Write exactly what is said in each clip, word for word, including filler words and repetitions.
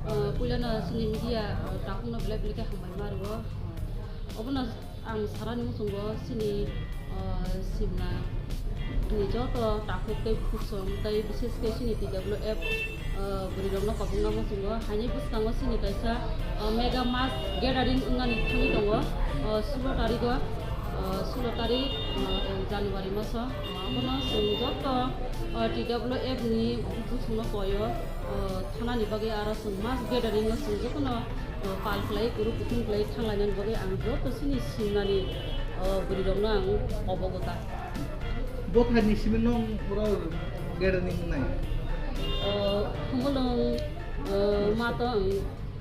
Ah, puilano chini media, ah, takhukno belai belai khe hambai ma rwo. Obono ang sarani muchungo chini, ah, simna ni joto takhuk tei bukhuk song tei bishesh khe chini T W F, ah, bwrwi rokno kobokna muchungo. Haini bwskango chini kaisa, ah, mega mass gathering wngnani thangwi tongo, ah, sulo tarigo, ah, sulo tarik, ah, January maso. Abono chwng joto, ah, T W F ni bukhukno koyo, ah, thanani bagwi aro chwng mass gathering o chwng jotono, ah, pal khlai, kwrwi kuthum khlai thanglainani bagwi ang joto chini simnani, ah, bwrwi rokno ang kobogo ta. Bo thaini simi nong oro gathering nai? Ah, Khumulwng, ah, ma to ang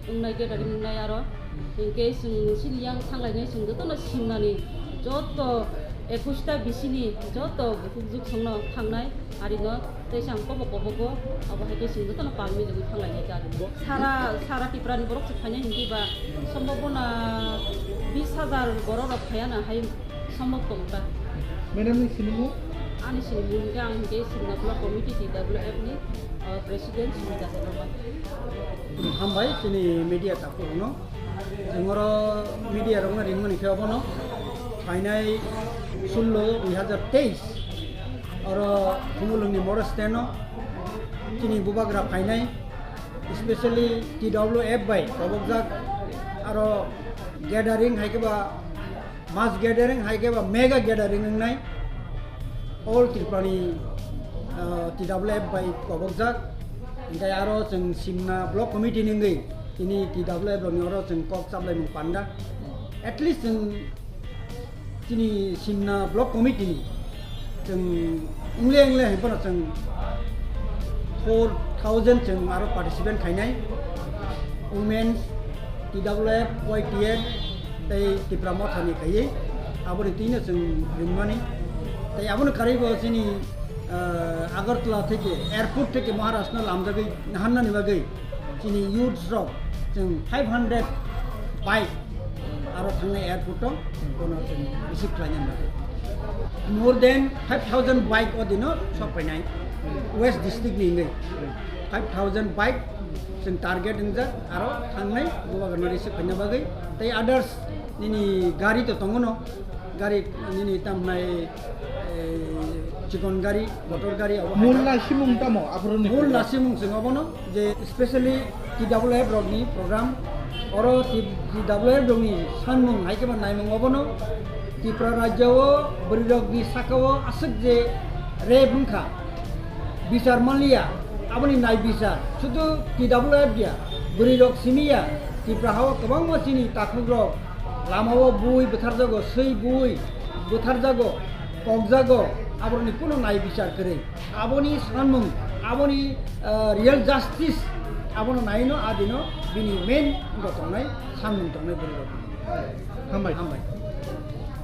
wngnai, gathering wngnai aro. Hinkhe chwng chini yang thanglainai chwng jotono simnani, joto ekush ta bisini joto bukhuk juk songno thangnai arino tei chang kobo kobogo abo hai khe chwng jotono palmi jagwi thanglainai ta arino. Sara, sara Tripura ni borok se phainai hinkhe ba sombobona bis hajar borok rok phaiya na hai. Sombok tongkha. Madam ni sinimung? Ani sinimung hingke ang hingke Simna Block Committee T W F ni, uh, President Sumita Debbarma. Hambai chini media takhurokno. Chwng oro media rokno ringmani khe obono phainai sullo dui hazar teis oro Khumulwngni Model Stand o chini bubagra phainai, specially T W F bai kobokjak aro gathering hai khe ba mass gathering hai khe ba mega gathering wngnai all Tripura ni, ah, T W F bai kobokjak. Hinkhe aro chwng Simna Block Committee ni wngwi tini T W F rokni oro chwng kok chaplaimung panda. At least chwng chini Simna Block Committee ni chwng wngle wngle hai phano chwng four thousand chwng aro participant khainai, women, T W F, Y T F tei Tipra Motha ni khaiwi aboni twino chwng ringmani. Tei aboni karwi bo chini, ah, Agartala theke, airport theke Maharashtra no lamjagwi nahannani bagwi chini youths rok chwng five hundred bike aro thangnai airport o bono chwng receive khlaina nai. More than five thousand bike o dino sok phainai West district ni hwnwi. Five thousand bike chwng target wngjak aro thangnai bubagrano receive khaina bagwi. Tei others nini gari to tongo no, gari nini tamnai, eh, chikon gari, motor gari, abo hai. Mul nasimung tamo aphuru ni Mul program? Nasimung chwng obono je specially T W F rokni program, oro T-, T W F rokni sanmung hai khe ba naimung obono Tripura rajya o bwrwi rokni saka o aswk je rape wngkha, bichar manliya, aboni nai bichar, sudu T W F ya, bwrwi rok simi ya, Tripura ha o kwbangma chini takhuk rok lama o bui bwtharjago, swi bui bwtharjago, kokjago, aborokni kuno nai bichar kwrwi. Aboni sanmung, aboni, ah, real justice, abono naino adino bini main wngkha tongnai, sanmung tongnai borok rok. Hambai. Hambai.